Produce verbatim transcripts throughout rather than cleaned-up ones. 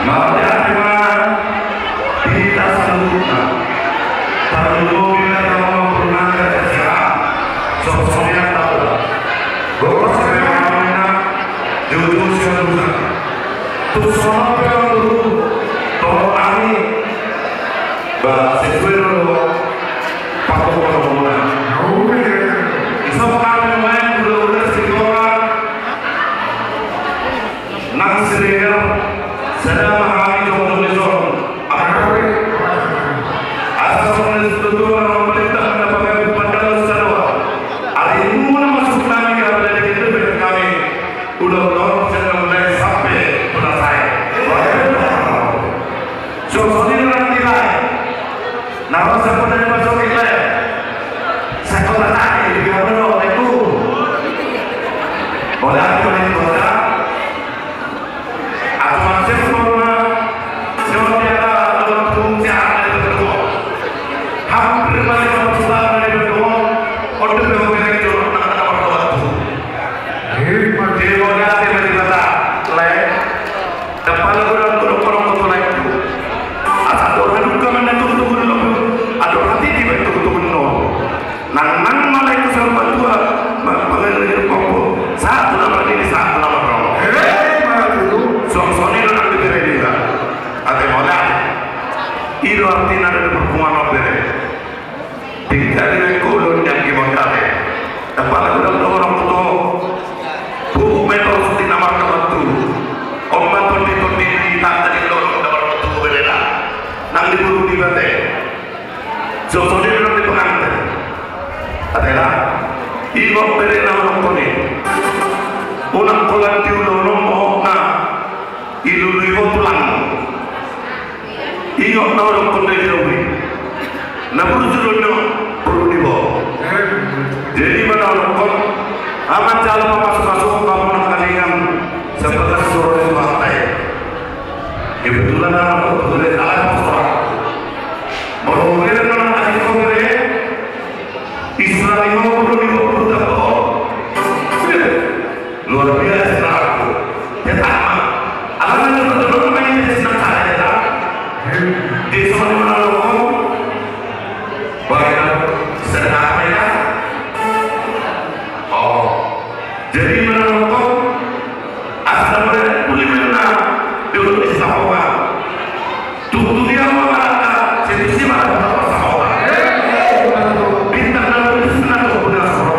Mauliate ma di hita saluhutna. Tarlumobi ma di hamu amang boru nami raja sian, songon i ma di hita. Gogo sian hami na, jujur sian Tuhan. Tung songon i ma amang boru, tolong hami, ba sesuai do patokan muna. Isop hami main gula-gula si Tonga. Nang Siregar, sada ma hami jongjongjong. Asa songon i tutu, nang pamerintah na pagabe pandalan sadohot. Ari muna masuk nami gabe daging debet nami. Udah udah, saya mulai sampai selesai. Songon i nang di lae. Nama sebenarnya masuk di lae. Sekolah tadi, di mana lo itu? Bola, bola, bola. Aku masih corona, seperti apa, dalam fungsi ada di betul. Hampir banyak orang susah dari betul. Order yang mereka jual, nak ada orang tua tu. Jadi, mau lihat, dia beri kata, lain. Dapat lagu dalam turun orang betul lain tu. Asal orang duka mana turun turun lagu. Ada hati di betul turun no. Nang nang malai tu sama tua, ma-, pangalir mampu. Satu nama ini, satu nama kau. Hei, mana tu? Suang suang ini nang di bere ini lah. Ate mauliate. Ido artina dari perpunguan bere. Tinggal di kolon yang gimana kate. Dapat aku dalam orang foto. Buku meter seperti nama kawan tu. Ombak tondi tondi di tangga di lorong dapat foto bere lah. Nang di bulu di bate. Sosok dia bilang di pengantin. Adalah, ibu beri nama nonton ini. Ulang kolan di ulo nomor na ilului ho tulang. Ingot na orang kondai di rumah. Na buru sudah no, buru di bawah. Jadi mana orang kon, amat jalan masuk-masuk kamu nak kalingan sebagai suruh itu partai. Kebetulan anak aku boleh salah surat. Molo bere na nangkaning ho bere, isura ni ho, buru ni ho, buru dapot ho. Luar biasa aku. Ya tak ma. Alam yang betul-betul main di sini tak ada, ya tak? Di sana mana lo? Baik, sedang apa ya? Oh. Jadi mana lo? Asal boleh pulih mana? Dulu di Sahoba. Tutu dia mau malaka, situ si malaka pas sahoba. Bintang dalam itu senang kau punya soro.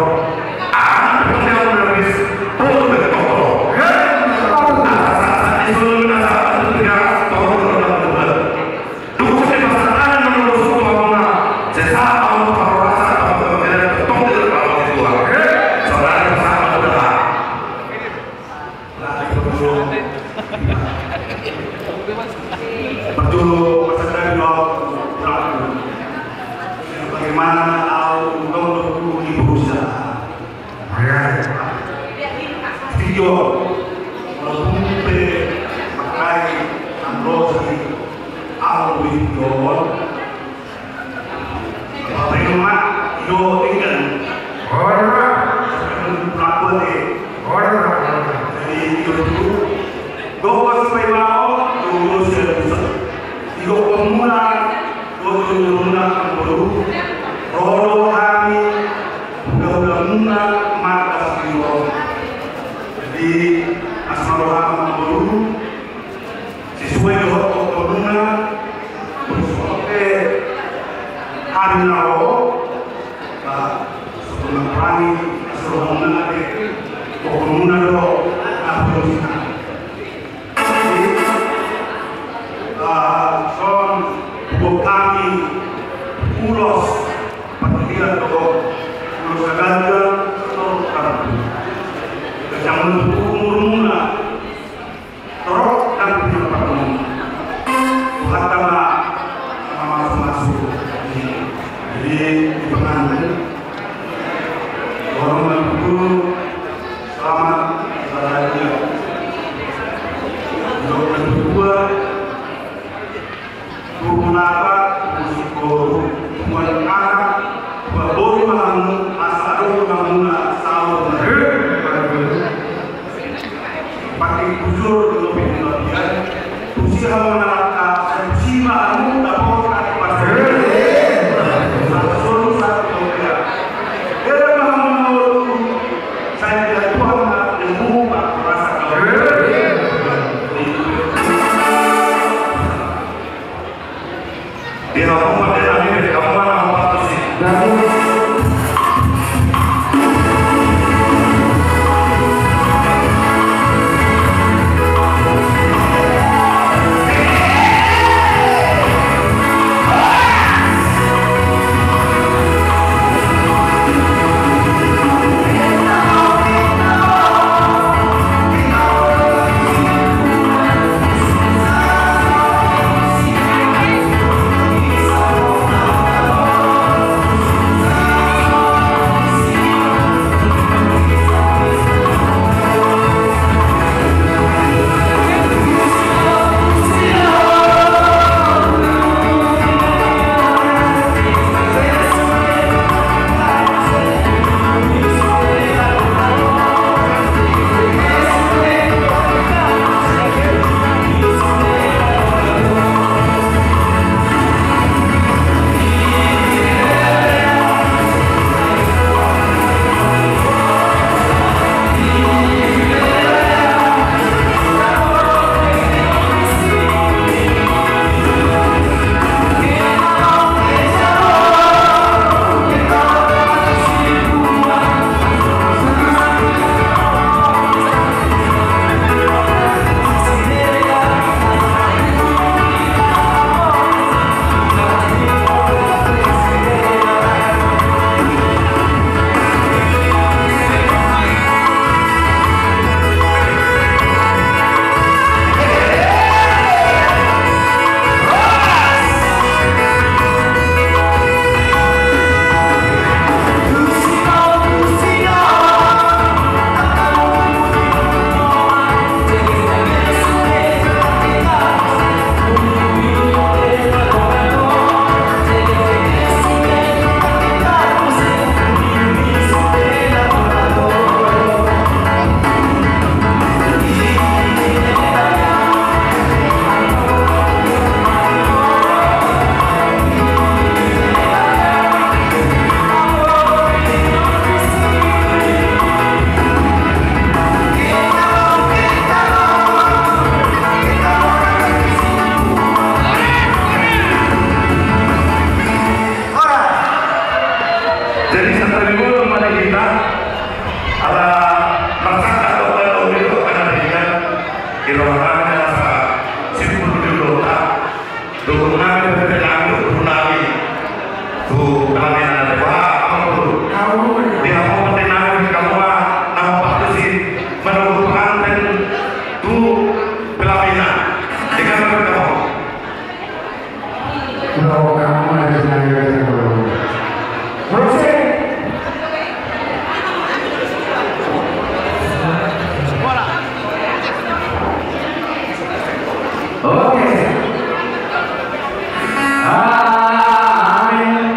Anak punya udah bis, pun betul. Asa-asa di solo nasa, itu dia, tolong, tolong, tolong. Dukun di pasaran menurut suku bangunan. Sesa, bangun, tahu rasa, tahu kebenaran, tong, tidak tahu itu. Saudara bersama sudah. Nah, betul. Betul, Mas Adi, Bang. Bagaimana kalau engkau berguru di perusahaan? Video. Kalau pun pe pakai teknologi audio. Terima, yo, tinggal. Ora. Laku ate. Ora. Jadi, yo, itu. Gua pas main mau, gua siap bisa. Yo, pemula, gua pemula, pemula. Roro hami, udah-udah muna, mata siro. Jadi, asal roha pemula. Sesuai dohot pokokna, sesuai hami na ro, ba, sesuai nang rani, sesuai nang ate, pokokna do, na pokokna. Jadi, ba, son, pokok hami, ulos, panggilan do, ulos na ganjang, setor, kan. Kejaman umur muna, Torop dan punya pertemuan. Tuhan tambah sama masuk-masuk. Jadi, di pengantin. Orang yang dulu selamat bahagia. Untuk yang kedua, Tuhan apa, musik guru, Tuhan anak, Tuhan boru mahamu, asa dohot hamuna, sahur. Pakai bujur, lebih bagian, puji Jadi, santabi ma di hita, ala marsangkap do, ala do, di roha nami asa simpul di roha. Dohot nami pe, pe nami, dohot nami tu pelaminan na deba, apa tu? Di hamu pe nami, hamu ma na hombar tusi, manogu panganten tu pelaminan. Di hamu pe hamu. Oke. Amin.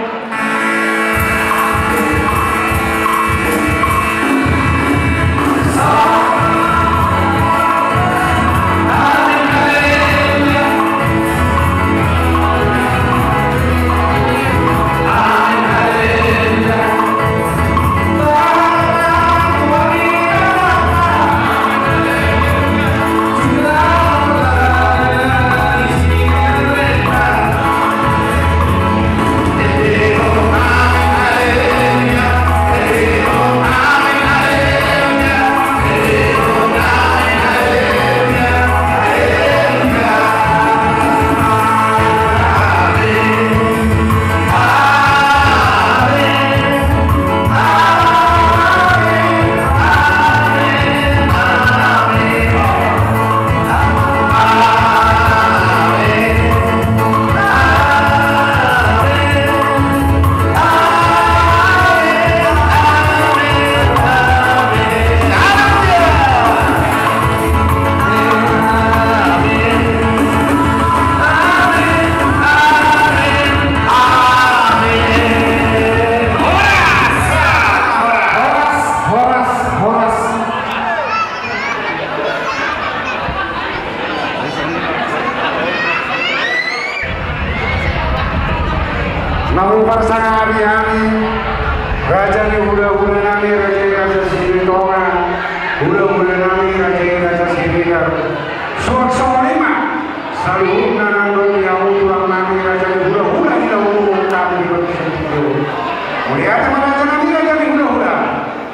Parsangap hami, raja ni hulahula nami, raja i Raja Silitonga, hulahula nami, raja i Raja Siregar. Suang songon i ma saluhutna nang dohot di hamu tulang nami, raja ni hulahula di na umumon hami di bagasan tingki on. Mauliate ma raja nami, raja ni hulahula.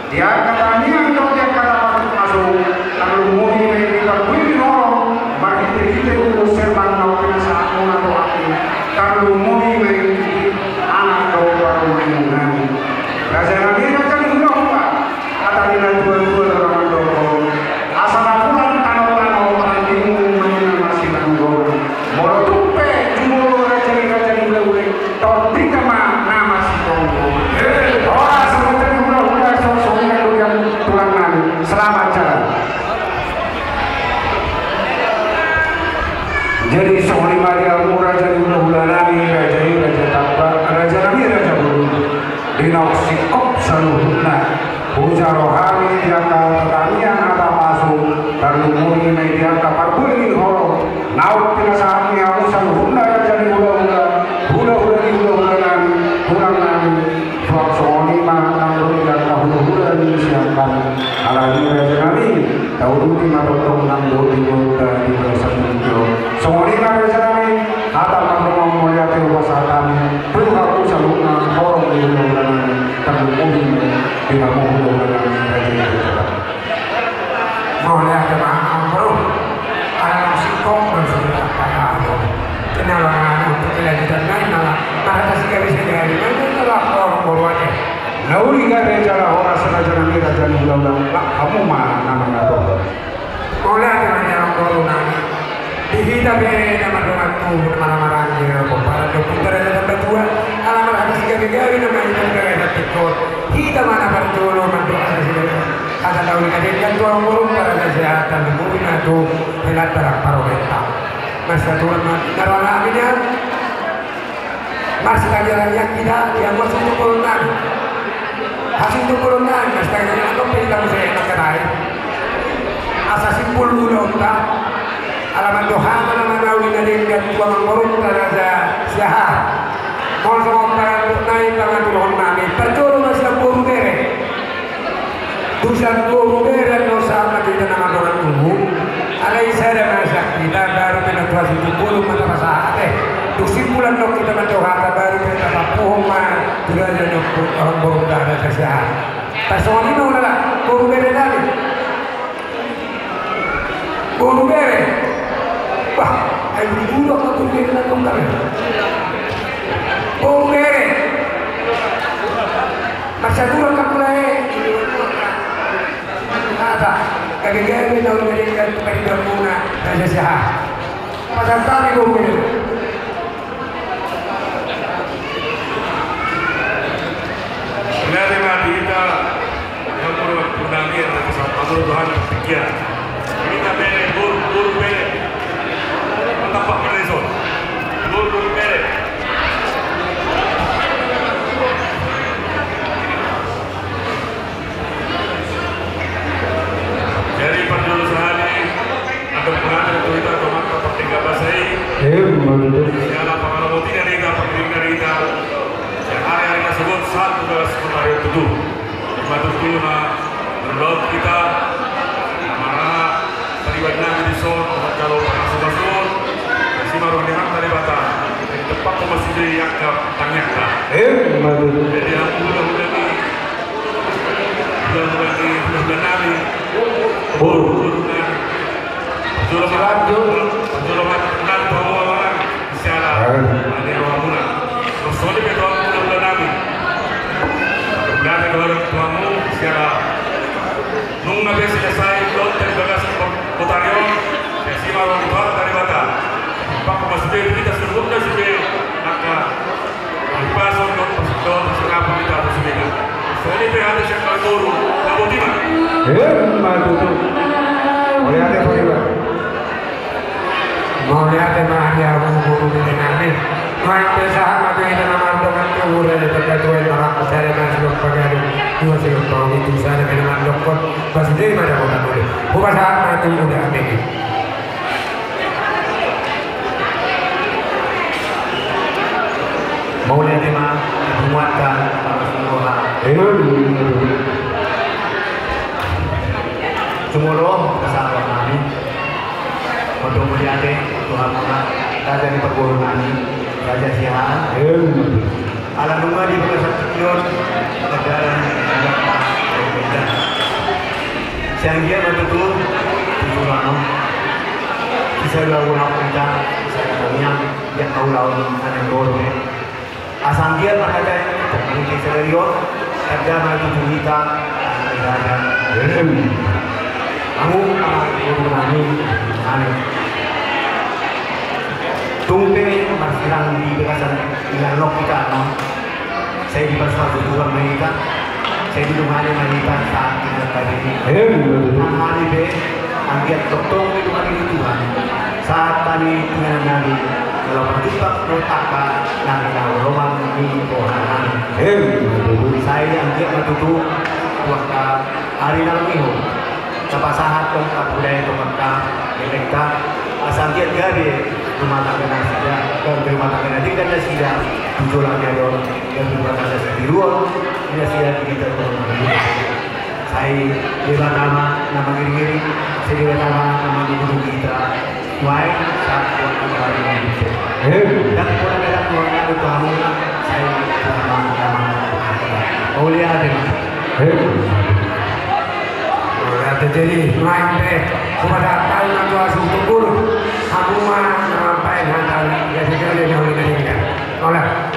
Di angka tangiang dohot di angka tapatuk masuk, tarlumobi ma i di parbue ni holong, marhitehite ulos sermon na pinasahatmuna tu hami, tarlumobi ma i di anak dohot parumaenmuna. Raja nami, raja ni hulahula, hata ni natuatua do na mandok, asa na pulan tano-tano, parandingmu ma i na masitonggonan. Molo tung pe jumolo raja ni raja ni hulahula i, tondinta ma na masitonggonan. Horas raja ni hulahula, songon i ma dohot tulang nami. Selamat jalan. Jadi songon i ma di hamu raja ni hulahula nami, raja i Raja Tamba, raja nami Raja Bolon. Di na singkop saluhutna. Hujalo hami di angka tangiang hata masuk, tarlumobi ma i di angka parbue ni holong, naung pinasahat ni hamu saluhutna raja ni hulahula, hulahula ni hulahula nami, tulang nami, suang songon i ma nang dohot di angka hulahula ni sian nami. Alani raja nami, tauduti ma tongtong nang dohot di ngolunta di bagasan tingki on. Songon i ma raja nami, hata mardongan mauliate hupasahat hami, tu hamu saluhutna holong ni hulahula nami, tarlumobi ma i di hamu hulahula nami, raja i Raja Tamba. Mauliate ma amang boru. Ala na singkop do sude angka na ro. Kenalangan untuk kelanjutan nai nala marhata sigabe-sigabe nai nala holong boru ate. Na uli gabe jala horas raja nami, raja ni hulahula, hamu ma na mangato. Mauliate ma di amang boru nami. Di hita pe na mardongan tubu, na marhahamaranggi, na marpomparan dohot punta raja Tambatua, ala marhata sigabe-gabe nama hita di bagasan tingki on. Hita ma na parjolo mandok hata sigabe-gabe. Hata na uli na denggan tu amang boru, parhata siahaan, tarlumobi ma tu hela dalan parorenta. Marsiaturan ma di na roha nami nian. Marsitangihon hita di hamu hasuhuton bolon nami. Hasuhuton bolon nami, marsitangihon hita dope hita muse angka nai. Asa simpul ulaonta. Ala mandok hata na uli na denggan tu amang borunta raja siahaan. Molo songon pangaturhon nai, pangaturhon nami, parjolo ma sian boru bere. Dung sian boru bere annon sahat ma tu hita na mardongan tubu. Alai sada ma sian hita, baru pe na tu hasuhuton bolon ma tapasahat, eh. Dung simpul annon hita mandok hata, baru pe tapampuhon ma tu raja ni amang borunta raja siahaan. Tarsongon i ma ulala, boru bere nami. Boru bere. Bah, ai buru-buru angka boru bere na tongka be. Boru bere. Marsiaturan angka mula e. Hata, gabe-gabe na uli na denggan tu paribanmuna raja siahaan. Pasahat hami boru bere. Mauliate ma di hita, yang perlu punami yang pasahat ma boru Tuhan pikia. Hita bere, boru, boru bere. Mantap, Pak Federation. Boru, boru bere. Jadi parjolo sahali, adong pengantar tu hita tu amanta Pardenggan Basa i. Emma tutu. Siala pangalomoti dari hita, pardenggan dari hita. Sian ari-ari na sogot sahat tu bagas matari on tutu. Ima tutu na mardongan hita, na marhaha pariban nami dison, na manjalo parhasu-hasuon. Asi ma roha ni Amanta Debata. Tepakkon ma sude angka tangiangta. Emma tutu. Jadi hamu hulahula ni Hulahula ni, hulahula nami. Boru. Boru nami. Parjolo ma, parjolo ma nami tu hamu amang, siala. Eh. Ane rohamuna. Songon i pe tu hamu hulahula nami. Hulahula nami tu hamu siala. Nunga be selesai dohot di bagas matari on. Asi ma roha ni Amanta Debata. Pakkon ma sude tu hita saluhutna sude angka Pason dohot, dohot pasangapan ni hita tu sude. Songon i pe hata sian hami boru, na boti ma. Emma tutu. Mauliate ma di hamu. Mauliate ma di hamu boru bere nami. Nunga pe sahat ma tu hita na mardongan tubu, raja Tambatua i, marangkup sada ma sidok pagabe, dua sidok paogi, tu sada pe na mandokkon, pasude ma dapotan on. Hupasahat ma tu uda nami. Mauliate ma. Mauliate tu hamuna, raja ni parboru nami, Raja Siahaan. Ala nunga di bagasan tingki on, mardalan di bagasan tingki on. Sai anggiat ma tutu, tutu rano. Sai ulaon hita, sai tangiang, di angka ulaon na naeng ro be. Asa anggiat ma hata i, pokokna sadari on, tanda ma tutu hita, tanda. Amin. Amu, ama, ibu nami, amin. Tung pe marsirang di bagasan inganan hita, no? Sai dipasupasu Tuhan ma hita, sai didongani ma hita sahat di inganan hita i. Amin. Nang hami pe, anggiat tongtong didongani Tuhan. Sahat hami inganan nami, laho marjumpang dohot angka nami na holongan ni roha nami. Amin. Sai anggiat ma tutu, tu angka ari na uli on. Tapasahat do, tapaulai do angka elekta, asa anggiat gabe rumah tangga nasida, gabe rumah tangga na denggan nasida, tu joloan ni ari on, gabe rumah tangga sitiruon, nasida di hita tu rumah tangga. Sai Debata ma na mangiringiring, sai Debata ma na mangurupi hita. Nuaeng, sahat tu angka ari na uli on. Amin. Dan pola dalan nuaeng na tu hamuna, sai Tuhan ma na mangurupi hita. Mauliate ma. Amin. Mauliate. Jadi, nuaeng pe, kepada tahu na tua suku pun, aku mah, nampai, nggak tahu, jadi, jadi, jadi, jadi, jadi, jadi, jadi, jadi, jadi, jadi, jadi,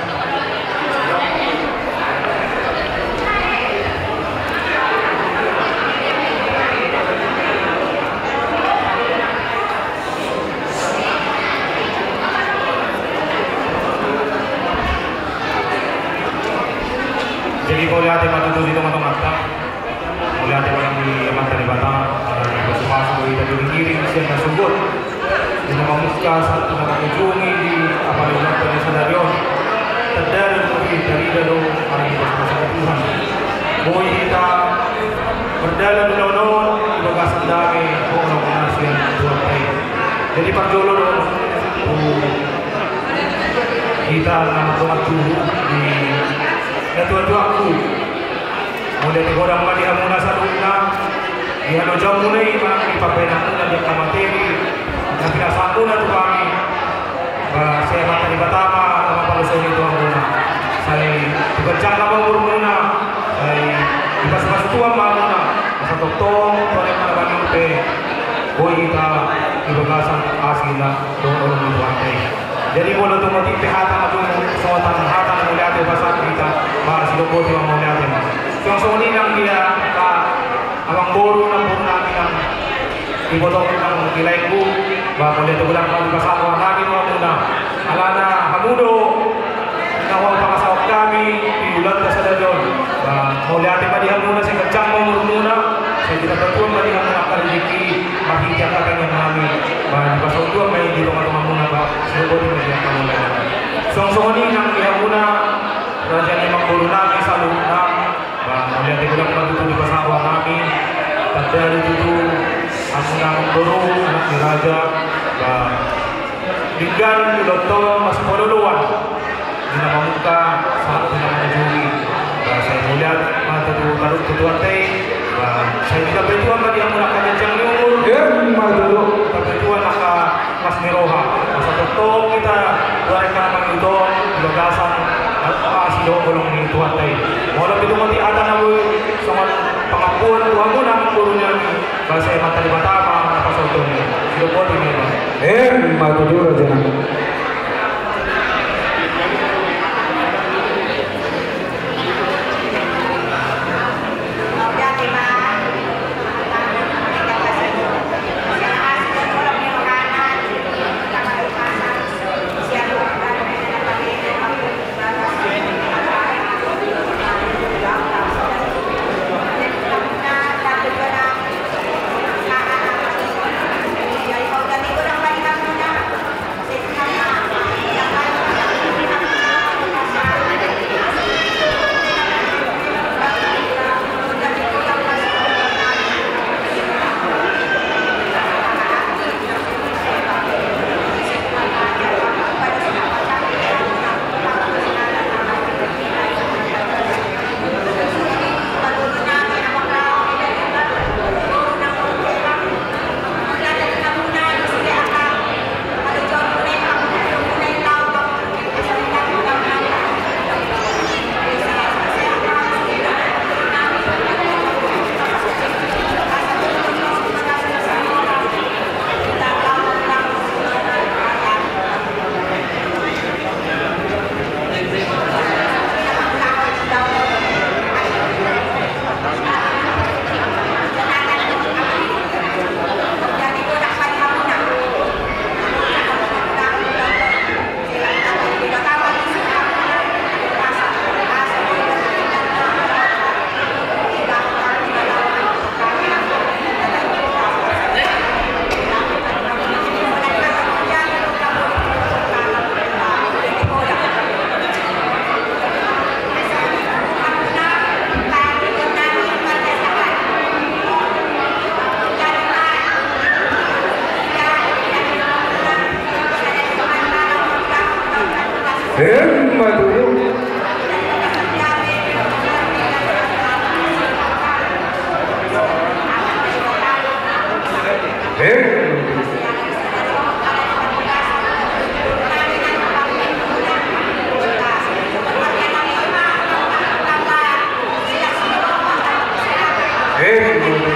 Jadi, mauliate ma tutu di tonga-tonganta. Mauliate ma di Amanta Debata, ala dipasupasu do hita diiring-iring sian na sogot. Di na mamungka sahat tu na mangujungi di apala ni sadari on. Tanda do, tarida do, ala dipasupasu Tuhan. Boi hita mardalan ulaon on di bagasan dame, holong na sian Tuhanta i. Jadi parjolo do, tu hita na mardongan tubu di natua-tuangku. Mauliate godang ma di hamuna saluhutna, di halojaonmuna i manang di pambahenanmuna di angka materi na pinasahatmuna tu hami. Ba, sai Amanta Debata ma na mangkaholongi tu hamuna. Sai tu ganjang ma umurmuna, sai dipasupasu Tuhan ma hamuna. Asa tongtong tu ari na marnida pe, boi hita di bagasan asi na dohot holong ni Tuhanta i. Jadi molo tung otik pe hata na tung songon hata na mauliate pasahat hita, ba, sidok boti ma mauliate ma. Suang songon i nang di angka amangboru, namboru nami nang iboto nang di laengku, ba, mauliate godang ma dipasahat roha nami tu hamuna. Alana hamu do na hupasahat hami di ulaonta sadari on. Ba, mauliate ma di hamuna, sai ganjang ma umurmuna, sai ditamba Tuhan ma di hamuna angka rejeki, marhite angka tangiang nami, ba, dipasaut Tuhan ma i di tonga-tongamuna, ba, sidok boti ma di hamuna. Suang songon i nang di hamuna, raja ni amangboru nami saluhutna, ba, mauliate godang ma tutu dipasahat roha nami, tanda do tutu, hamuna amangboru, anak ni raja, ba, denggan ulaonta on masipaloloan. Di na mamungka sahat tu na mangujungi. Ba, sai mauliate ma tutu, tarup tu Tuhanta i. Ba, sai ditamba Tuhan ma di hamuna angka ganjang ni umur. Ima tutu. Ditamba Tuhan angka las ni roha. Asa tongtong hita tu ari na mangihut on di bagasan asi dohot holong ni Tuhanta i. Molo pe tung otik hata na boi songon pangampuon tu hamuna amangboru nami. Ba, sai Amanta Debata ma na pasauthon i. Sidok boti ma i, ba. Ima tutu, raja nami. Emma tutu. Emma tutu.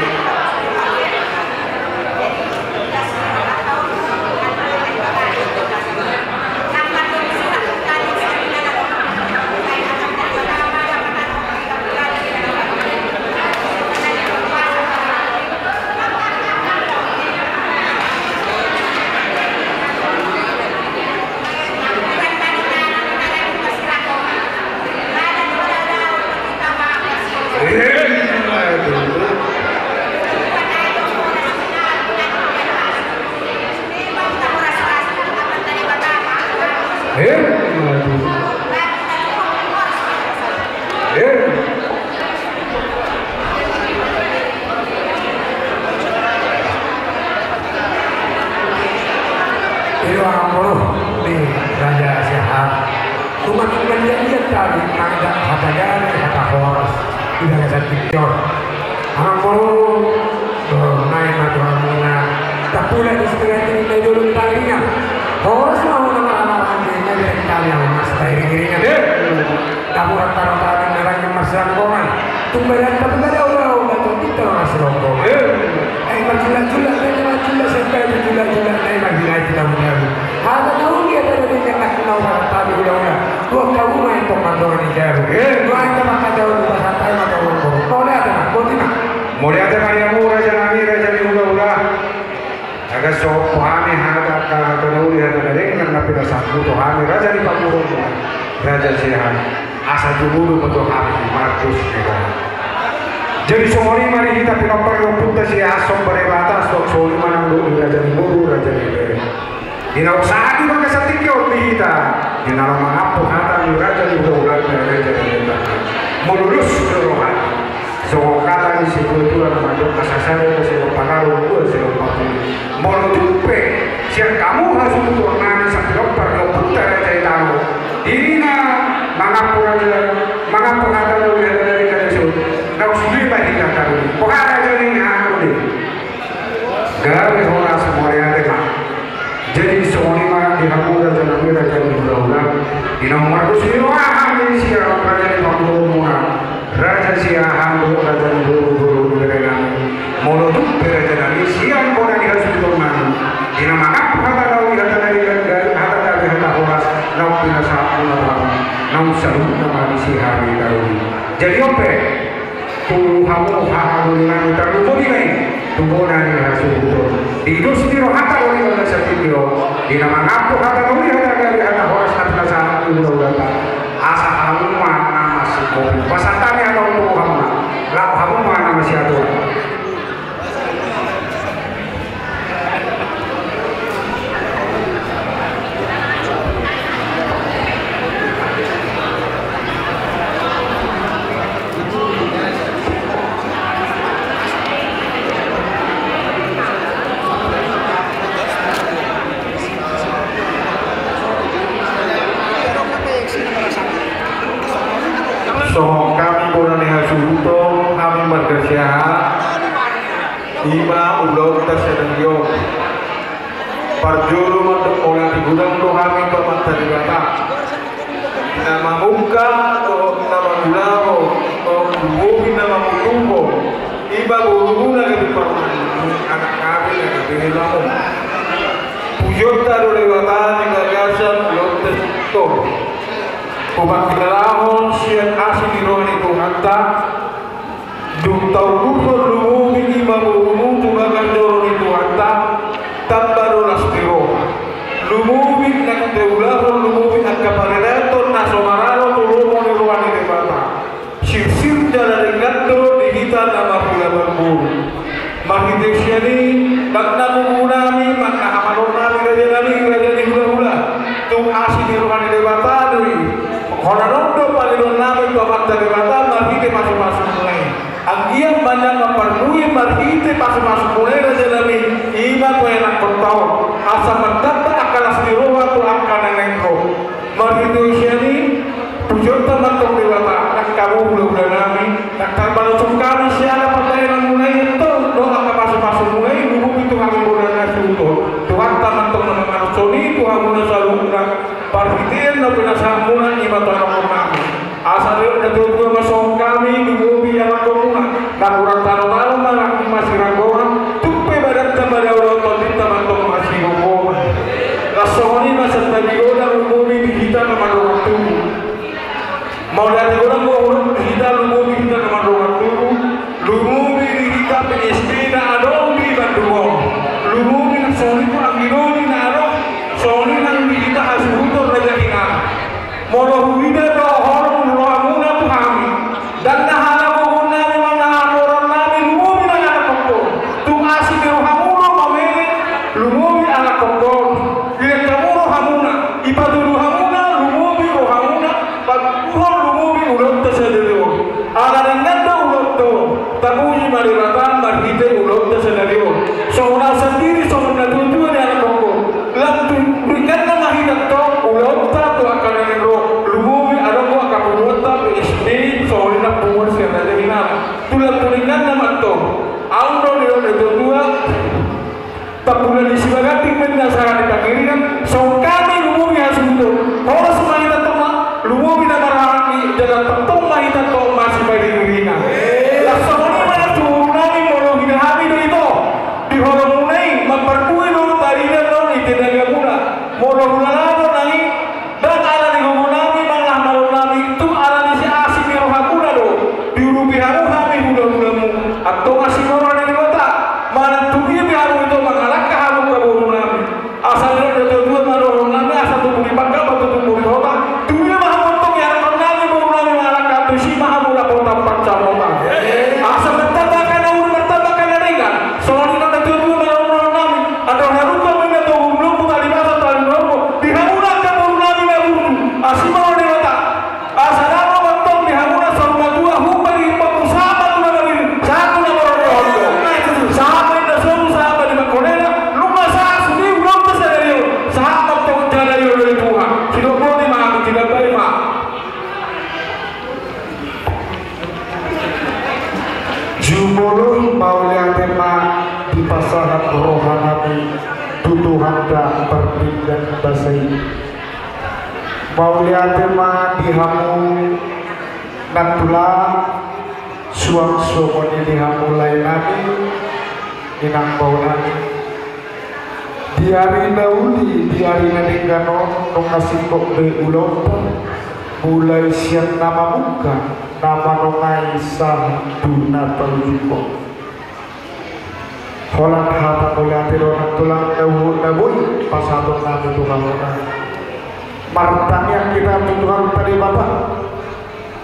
Emma tutu. Ido amang boru ni Raja Siahaan. Tumangihon ma dia tadi, angka hata gabe, hata horas di bagasan tingki on. Amang boru, dohonon nami ma tu hamuna, tampulak di sitengah-tengah ni dolok ni Panghiringan. Horas ma hamu na marhaha-maranggi, na direct hami hamu na sitairing-iringan. Tabuat tarotami na rangin marsanggongan. Tumbalan tabuka daun-daun, batu tita marsilonggongan. Ai marjulak-julak, ai marjulak, sampai marjulak-julak, ai marjulak, ai marjulak. Hata na uli, hata na denggan, na hinaholongan hami hula-hula. Dua kauma yang tong mandongan ni jabu. Dua angka mangkatahon, dua satai mata uang koru. Mauliate ma, boti ma. Mauliate ma di hamu, raja nami, raja ni hula-hula. Asa so hami hata, hata na uli, hata na denggan, na pinasahat tu hami, raja ni pamoruonmuna, Raja Siahaan. Asa jumolo ma tu hami, Markus Negara. Jadi songon i ma di hita pinompar ni ompunta Siahaan, somba Debata, songon i ma nang dohot di raja ni boru, raja ni bere. Di na sahat di bagasan tingki on di hita, di na mangampu hata ni raja ni hula-hula, raja ni bere. Molo dos do roha. Songon hata ni situa-tua na mandok, asa sada do sai lompa karung, dua sai lompa pudi. Molo tung pe sian hamu hasuhuton nami, sai lompa, lompa tu raja i tano. Di na mangampu raja, mangampu hata do di hata dari kada so. Na usuli ma hita tano. Boha raja ni hamu ni. Gabe horas, mauliate ma. Jadi songon i ma di hamu raja nami, raja ni hula-hula. Di na mardos ni roha hami sian raja ni pamoruonmuna, Raja Siahaan dohot raja ni boru, boru ni bere nami. Molo tung pe raja nami sian bona ni hasuhuton nami, di na mangampu hata na uli, hata na denggan, hata na gabe, hata horas, na pinasahat muna tu hami, naung saluhutna ma disi hami taruli. Jadi on pe. Tu hamu haha guru nami, tarlumobi ma i tu bona ni hasuhuton. Di dos ni rohanta do di bagasan tingki on, di na mangampu hata na uli, hata na gabe, hata horas, hata na sahat ni hula-hulanta. Asa hamu ma na marsikopi. Pasahat hami hata on tu hamuna. Laho hamu ma na marsiatur. Songon hami bona ni hasuhuton, hami marga Siahaan. I ma ulaonta sadari on. Parjolo mandok mauliate godang do hami tu Amanta Debata, na mamungka dohot na mangulahon, dohot lumobi na mamungka. I ma borumuna gabe parumaenmuna, anak nami na gabe helamuna. Pujionta do Debata di bagasan ulaonta on. Hupangidohon sian asi ni roha ni Tuhanta. Dung tauluhon lumobi i ma borumu tu bagas joro ni Tuhanta, tamba do las ni roha. Lumobi nang taulahon, lumobi angka parereton na so maralo tu lomo ni roha ni Debata. Sirsir jala denggan do di hita na marhula marboru. Marhite sian i, nang na boru nami, nang na hamaloon nami, raja nami, raja ni hulahula. Tung asi ni roha ni Debata do i. Hona on do pangidoan nami tu Amanta Debata marhite pasupasu-pasu-muna i. Anggiat ma na mamparmui marhite pasupasu-pasu-muna i, raja nami, i ma tu anak on, asa martamba angka las ni roha tu angka na naeng ro. Marhite Pinasahat muna i ma tu anakhonnami. Asa didok na tuatua ma songon hami lumobi anakhonmuna, na hurang talotalo ma nangkin masiranggoran, tung pe badanta madaola, tondinta ma antong masigomgoman. Laos songon i ma santabi godang lumobi di hita na mardongan tubu. Mauliate godang ma hurang di hita lumobi hita na mardongan tubu. Lumobi di hita P S B na adong di Bandung on. Lumobi na songon i tu anggi doli na adong songon i nang di hita hasuhuton raja hinan. Molo huida do holong ni rohamuna tu hami, ndang na hala gogonnami manang na hala moralnami, lumobi nang anakhonhon. Tung asi ni rohamu do mamele lumobi anakhonhon. Dilehon hamu rohamuna, ipatudu hamuna lumobi rohamuna, patuduhon lumobi ulaonta sadari on. Ala denggan do ulaonta on, tapuji ma Debata marhite ulaonta sadari on. Songon au sandiri songon na tuatua ni anakhonhon, lam tu dengganna ma hita antong ulaonta tu angka na naeng ro, lumobi adong do angka punguanta P S B songon i nang punguan sian raja hinan. Tung lam tu dengganna ma antong. Au do didok na tuatua. Tambula ni Sibaganting ma inna sahala ni pangiringan, songon hami lumobi hasuhuton. Horas ma hita antong ma lumobi na marhahaanggi, jala tongtong ma hita antong masipangiringiringan. Laos songon i ma na tu borunami, molo huida hami do ito di holongmuna i, mamparpue do tarida do i tenagamuna. Molo hulala do nang i, ndang ala ni gogonami manang malonami, tung ala ni siasi ni rohamuna do diurupi hamu hami hulahulamu. Antong asi ma roha ni Debata manang tu dia pe hamu ito mangalangka hamu angka borunami. Asa didok na tuatua ma dohononnami, asa tubu ni pangka ma tutubu ni hota. Tu dia ma hamu antong ianakhonnami borunami mangalangka, tusi ma hamu dapotan pansamotan. Asa martamba angka na uli, martamba angka na denggan. Songon i do na tuatua ma dohononnami. Andor halumpang ma inna togu ni lombu, tali basa tali ni lombu. Di hamuna angka borunami na burju, asi ma roha ni Debata. Asa dapot ma antong di hamuna saur matua, humbani pangku sahat tu na mabirit, sahat tu na marorot ni horbo. Sahat ma inna solu, sahat ma di pangkolela, nunga sahat sude ulaonta sadari on. Sahat ma antong jala dioloi Tuhan. Sidok boti ma hami, sidok boti ma. Jumolo mauliate ma dipasahat rohanami tu Tuhanta pardenggan basa i. Mauliate ma di hamu nantulang, suang songon i di hamu laenami, inang baonami. Di ari na uli, di ari na denggan on, nunga singkop be ulaonta, mulai sian na mamungka, na manongai sahat tu na paujungkon. Holan hata mauliate do nantulang na boi pasahatonnami tu hamuna. Martangiang hita tu Tuhanta Debata,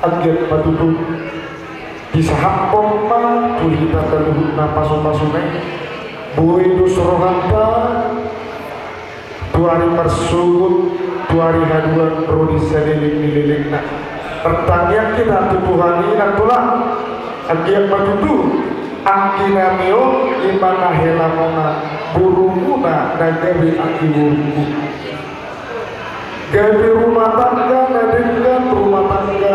anggiat ma tutu disahaphon ma tu hita saluhutna pasupasuna i. Boi dos rohanta tu ari marsogot, tu ari haduan ro di saleleng ni lelengna. Martangiang hita tu Tuhan i nantulang, anggiat ma tutu angginami on, i ma na helamuna, borumuna na gabe anggi borumu. Gabe rumah tangga na denggan, rumah tangga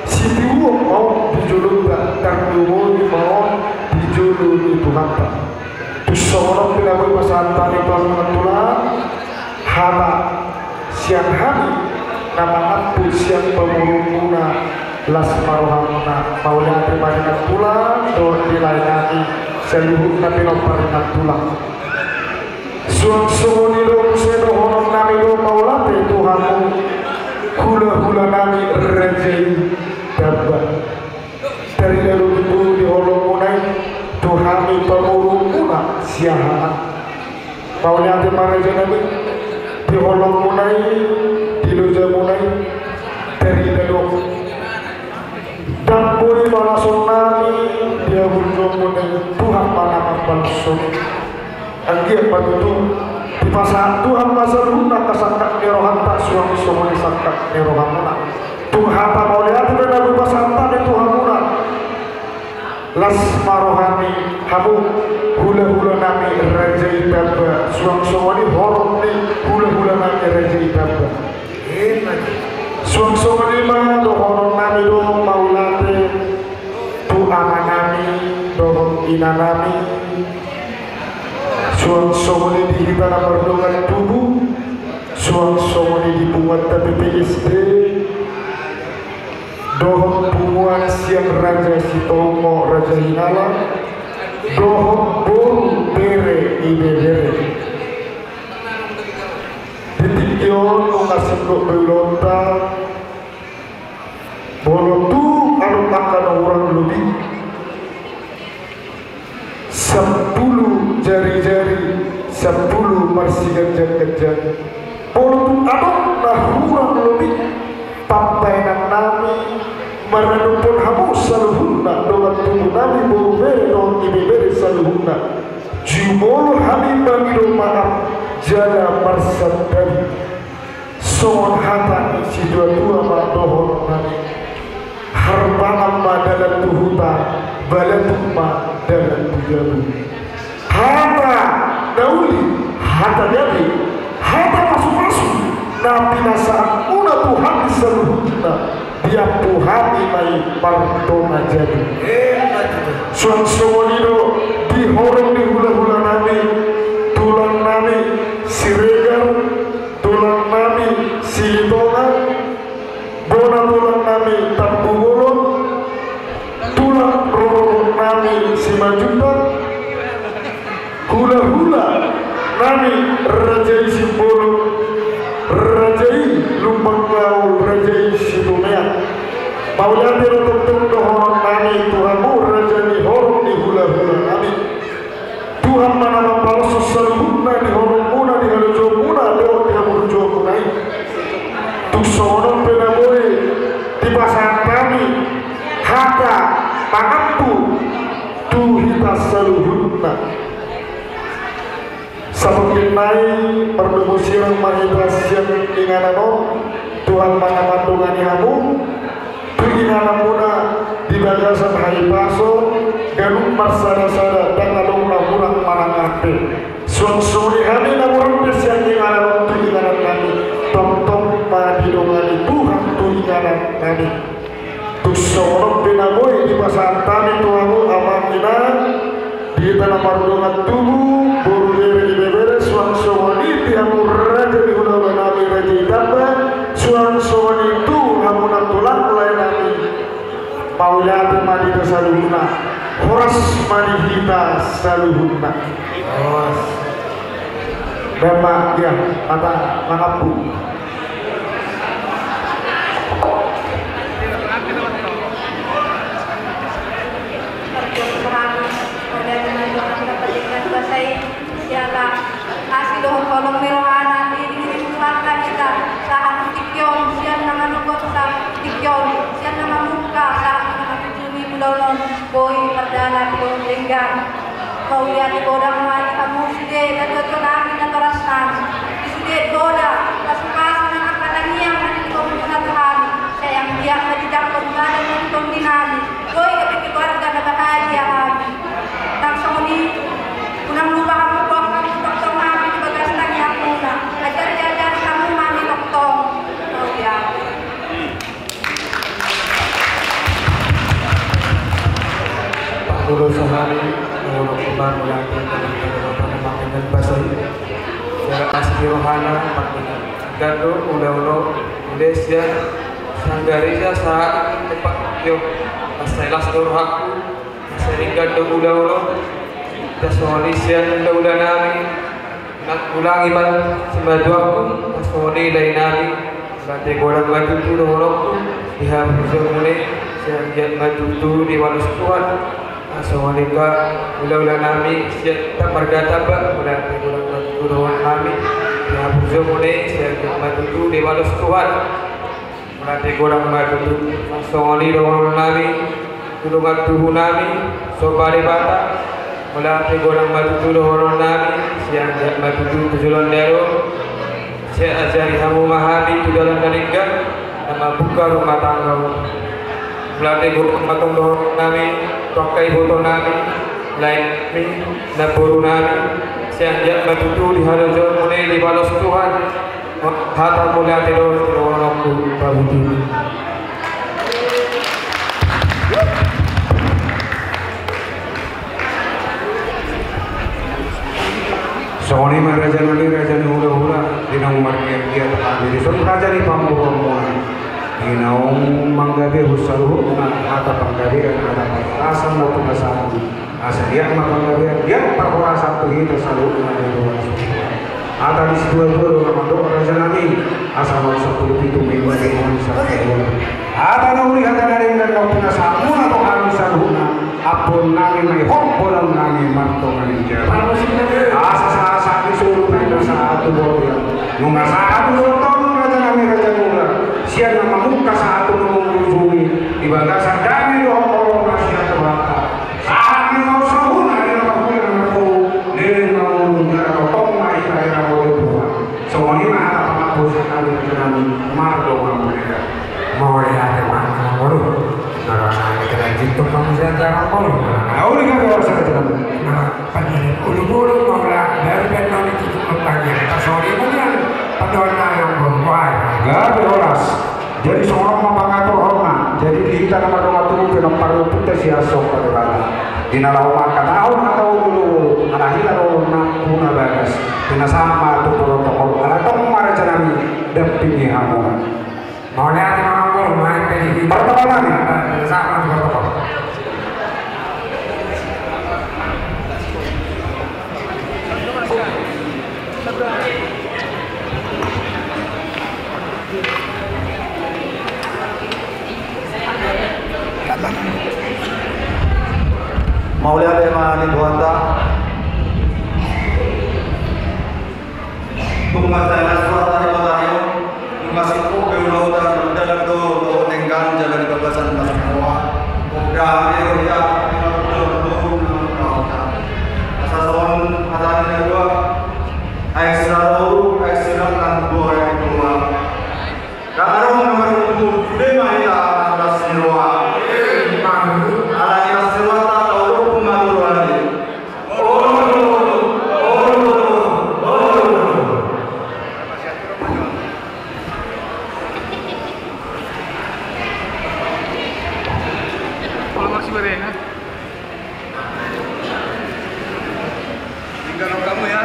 sitiruon ma on di jolonta, tarlumobi ma on di jolo ni Tuhanta. Tung songon on pe na boi pasahat hami tu hamu nantulang, hata sian hami na mangampus sian pamoruonmuna, las ma rohamuna. Mauliate ma di nantulang dohot di laenami, saluhutna pinompar ni nantulang. Suang songon i do muse dohononnami do mauliate tu hamu hulahulanami raja i Tamba. Tarida do tutu di holongmuna i tu hami pamoruonmuna Siahaan. Mauliate ma rajanami di holongmuna i, di lojamuna i, tarida do. Ndang boi balasonnami di haburjuonmuna i, Tuhan ma na mambalashon. Anggiat ma tutu dipasahat Tuhan ma saluhutna angka sangkap ni rohanta suang songon i sangkap ni rohamuna. Tung hata mauliate do na boi pasahat hami tu hamuna. Las ma roha ni hamu hulahulanami raja i Tamba, suang songon i horong ni hulahulanami raja i Tamba. Suang songon i ma dohononnami do mauliate tu amanami dohot inanami. Suang songon i di hita na mardongan tubu, Suang songon i di punguanta P P S D dohot punguan sian Raja Sitohongo, Raja Hinala dohot boru, bere, ibebere. Di tingki on nunga singkop be ulaonta. Molo tung adong angka na hurang lobi, sampulu jari-jari, sampulu marsiganjang-ganjang. Molo tung adong na hurang lobi, pambahenan nami maradophon hamu saluhutna, dongan tubu nami, boru, bere dohot ibebere saluhutna. Jumolo hami mangido maaf jala marsantabi. Songon hata ni situa-tua ma dohonon nami: Harbangan ma dalan tu huta, balatuk ma dalan tu jabu. Hata na uli, hata gabe, hata pasu-pasu na pinasahatmuna tu hami saluhutna, diampu hami ma i martonga jabu. Suang songon i do di horong ni hula-hula nami, tulang nami Siregar, tulang nami Silitonga, bona tulang nami Tampubolon, tulang rorobot nami Simanjuntak, hula-hula nami Raja i Simbolon, Raja i Lumban Gaol, Raja i Situmean. Mauliate do tongtong dohonon nami tu hamu raja ni horong ni hula-hula nami. Tuhan ma na mampalosok saluhutna di horongmuna, di halojonmuna dohot di haburjuonmuna i. Tung songon on pe na boi dipasahat hami hata pangampu tu hita saluhutna. Sapinggan nai mardomu sirang ma hita sian inganan on. Tuhan ma na mandongani hamu tu ingananmuna di bagasan hahipason, ganup marsada-sada, ndang adong na hurang manang ate. Suang songon i hami na hurang pe sian inganan on tu inganan nami, tongtong ma didongani Tuhan tu inganan nami. Tung songon on pe na boi dipasahat hami tu hamu amang inang, di hita na mardongan tubu, boru, bere, ibebere, suang songon i di hamu raja ni hula-hula nami, raja i Tamba, suang songon i tu hamu na tulang lae nami. Mauliate ma di hita saluhutna, horas ma di hita saluhutna. Horas. Baen ma, ia, hata pangampu. Siala asi dohot holong ni rohana, diiring-iring Tuhanta hita sahat tu tingki on, sian na manogot sahat tu tingki on, sian na mamungka sahat tu na mangujungi ulaon on, boi mardalan dohot denggan. Mauliate godang ma di hamu sude natuatua nami, natorasnami. Di sude poda pasupasu nang angka tangiang na nilehonmuna tu hami, sai anggiat ma dijangkon badan nang tondinami, boi gabe keluarga na bahagia hami. Nang songon i, unang lupa hamu, boan hamu tongtong hami di bagas tangiangmuna. Ajari-ajari hamu ma hami tongtong. Mauliate. Panggulo sahali, molo kuman mula tinggal di dalam apa nama dengan bahasa ini. Jaga kasih rohana, panggulo. Gando, ula-ula, ule sian, sanggaria sahat, tepak, yo, pas saya las do rohakku, pas saya ringgan do ula-ula, kita songon i sian ula-ula nami, Nang ulangi ma simatuangku, na songon i lae nami, mauliate godang ma tutu dohononku, di haburjuonmuna i, sai anggiat ma tutu dibalos Tuhan. Na songon i angka ula-ula nami, sian marga Tamba, mauliate godang ma tutu dohonon nami, di haburjuonmuna i, sai anggiat ma tutu dibalos Tuhan. Mauliate godang ma tutu. Songon i dohonon nami tu dongan tubu nami Somba Debata. Mauliate godang ma tutu dohonon nami, sai anggiat ma tutu tu joloan ni ari on, sai ajari hamu ma hami tu dalan na denggan, na mambuka rumah tangga on. Mauliate godang ma tong dohonon nami tu angka iboto nami, lae nami, namboru nami, sai anggiat ma tutu di halojonmuna i dibalos Tuhan. Hata mauliate do tu dohononku, pabuti. Songon i ma raja nami, raja ni hula-hula, di na marga Ia hami dison raja ni pamoruonmuna, di naung manggabehon saluhutna hata panggabean, hata parhorasan dohot pinasahatmu. Asa liat ma panggabean, liat parhorasan tu hita saluhutna di ruas. Hata ni situatua do na mandok raja nami, asa naung sampulu pitu ma i bagehon saluhutna. Hata na uli, hata na denggan dohot pinasahatmuna tu hami saluhutna. Ampuon nami ma i, hot bolon nami mardongan i jala. Asa sahat-sahat ni solu pe nunga sahat tu boru i. Nunga sahat tu boru i raja nami, raja ni ula. Sian na mamungka sahat tu na mangujungi, di bagasan dame dohot holong na sian Tuhanta. Sahat ni na saluhutna di na parhula na marhou, leleng ma ngolu jala tongtong ma hita era molo Tuhan. Songon i ma hata pangampu sian hami raja nami, mardongan ma hita. Mauliate ma amangboru. Nara na ni kena jinto kamu sian amangboru. Au ni kami orang sakit dalam. Nah, panjang ulu-ulu mau lah, dari ben nami tutup pertanyaan. Sorry, kemudian pandangan nami amangboru. Wah. Gabe horas. Jadi songon on ma pangaturhonna. Jadi di hita na mardongan tubu pe na parlu puta sian song pardebata. Di na laho mangkatahon hata ulu-ulu, ala hita do nampuna bagas. Pinasahat ma tu protokol, ala tong ma raja nami dampingi hamu. Mauliate ma amangboru, nuaeng pe di hita. Protokol nami. Pinasahat ma tu protokol. Mauliate ma di Tuhanta. Tung martangiang ma di Tuhanta Debata i, nunga singkop be ulaonta, dalan do dohot denggan jala di bagasan na saroha. Poda hami do hita, asa songon hata ni na dua. Aek siraroru, aek sirangkang, dua aek dua. Dang adong na marungut, sude ma hita na las ni roha. Ala ni las ni rohanta, tau dohot pun ma tu roha ni. Tinggal kamu ya.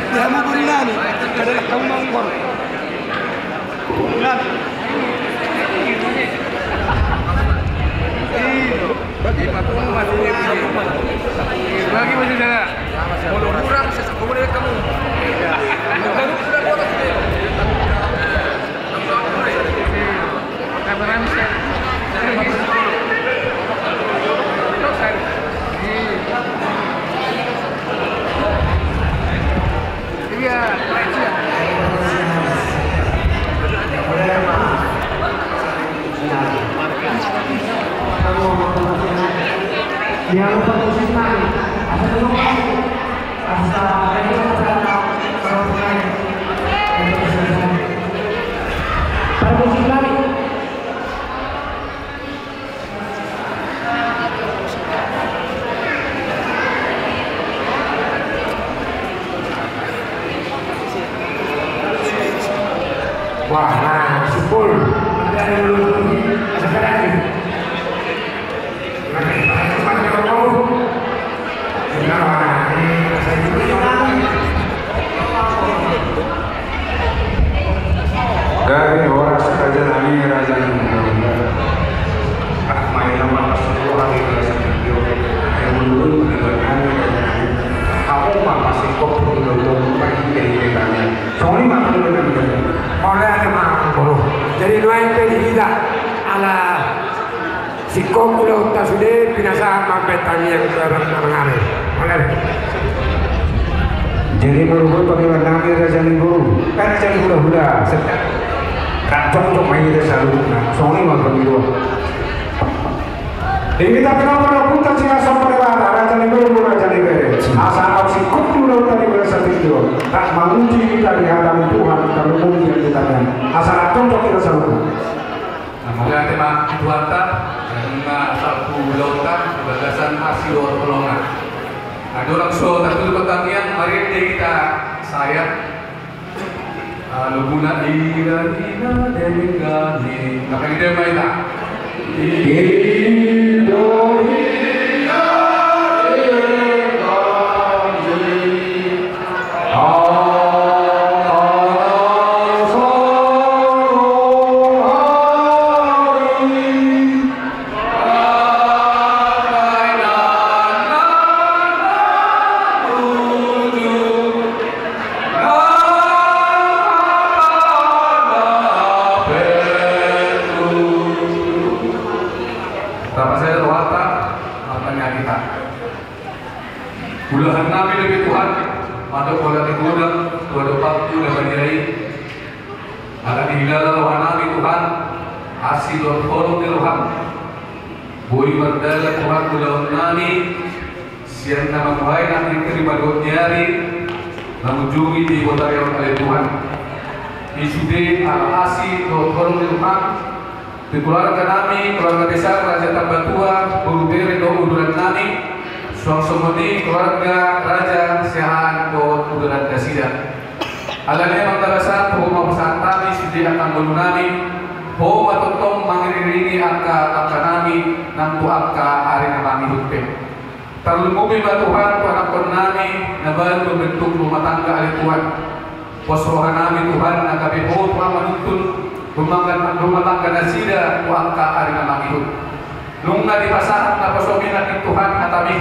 Dia mau beri nani, ada kamu mau ngor. Nani. Bagi masih ada. Kalau kurang, saya sepuluh menit kamu. Baru sudah dua belas menit. Wah, nah, sipul. Ada yang belum pergi, ada lagi. Gabe horas raja nami, raja nami. Ah, main nama pas sepuluh hari raja nami. Yang menurut menurut nami, raja nami. Aku mah pasti kok perlu nonton pagi dari petanya. Soalnya mah perlu nonton. Oleh ada mah, jadi nuaeng pe di hita ala singkop ulaonta sude, pinasahat ma pe tangiang tu Amang Ari. Mauliate. Jadi molo boru pangidoan nami raja ni boru, kan raja ni hulahula, sedang. Rap jongjong ma hita saluhutna, songon i ma pangidoan. Di hita pe na parpunta sian song pardebata, raja ni boru, raja ni bere. Asa aut singkop ulaonta di bagasan tingki on, rap manguji hita di hata ni Tuhan, tarlumobi di hita nian. Asa rap jongjong hita saluhutna. Mauliate ma tu Tuhanta, nunga salpu ulaonta di bagasan asi dohot holongna. Andorang so tatutup tangiang, marende hita sahat. Alumuna ira ina dengani. Maka ide maina. Ido ira dengani. Tapasada rohanta, martangiang hita. Ulaon nami dope Tuhan, mandok holan ni godang, tu adopanmu na badia i. Ala ni hilala roha nami Tuhan, asi dohot holong ni roham. Boi mardalan Tuhan ulaon nami, sian na mambuhai nami tu lima dohot ni ari, mangunjungi di botari on ale Tuhan. I sude ala asi dohot holong ni roham, di keluarga nami, keluarga besar Raja Tambatua, boru bere dohot uduran nami, suang songon i keluarga Raja Siahaan dohot uduran nasida. Alani i amang na basa, ho ma pasahat hami sude angka ngolu nami, ho ma tongtong mangiringiringi angka angka nami nang tu angka ari na mangihut pe. Tarlumobi ma Tuhan tu anakkon nami na baru mambentuk rumah tangga ale Tuhan. Pos roha nami Tuhan na gabe ho Tuhan manuntun rumah tangga, rumah tangga nasida tu angka ari na mangihut. Nunga dipasahat naposomi nangkin Tuhan hatami.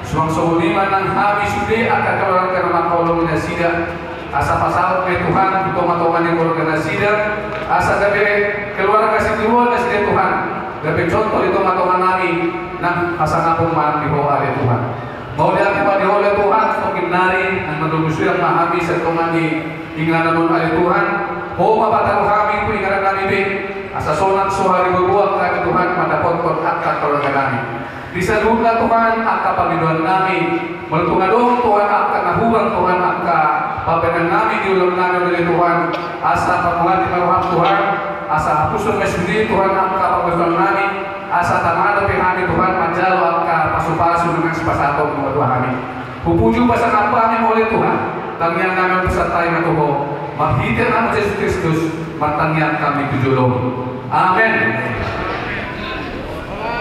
Suang songon i ma nang hami sude angka keluarga na manghaholongi nasida. Asa pasaut ma i Tuhan tu tongatonga ni keluarga nasida. Asa gabe keluarga sitiruon nasida Tuhan. Gabe contoh di tongatonga nami nang hasangapon ma di Ho ale Tuhan. Mauliate ma di Ho ale Tuhan, stongkin nari nang mardomu suang ma hami sian tonga ni inganan on ale Tuhan. Ho ma pataru hami tu inganan nami be. Asa sonang so hariboruan hami Tuhan mandapothon angka keluarga nami. Di saluhutna Tuhan angka pangidoan nami. Molo tung adong Tuhan angka na hurang Tuhan angka pambahenan nami di ulaon nami ale Tuhan. Asa pamuhati ma roham Tuhan. Asa hapuson ma sude Tuhan angka pangidoan nami. Asa tama dope hami Tuhan manjalo angka pasupasu nang sipasahaton Ho tu hami. Hupuji pasangap hami Ho ale Tuhan. Tangiang nami on hupasahat hami ma tu Ho. Marhite Anakmu Jesus Kristus martangiang hami tu jolom. Amen.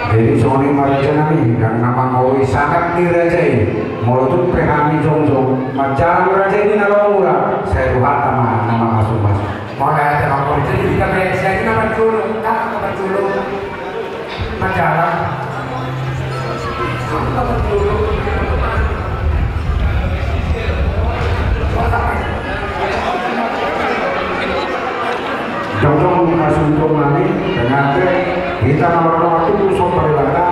Jadi songon i ma raja nami, ndang na mangoloi sangap ni raja i. Molo tung pe hami jongjong manjalang raja i di na laho mura, sai rohanta ma na mamasu-masu. Mauliate ma. Jadi hita pe sian i na parjolo, na parjolo. Manjalang. Jongjong hasuhuton nami, denggan pe hita na mardongan tutu somba Debata.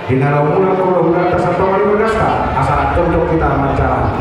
Di na laho mulak, laho mulak, tarsantong ma di bagasta, asa jongjong hita manjalang.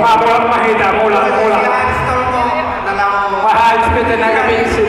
Mulak ma hita, mulak, mulak. Baha S P T na gabe S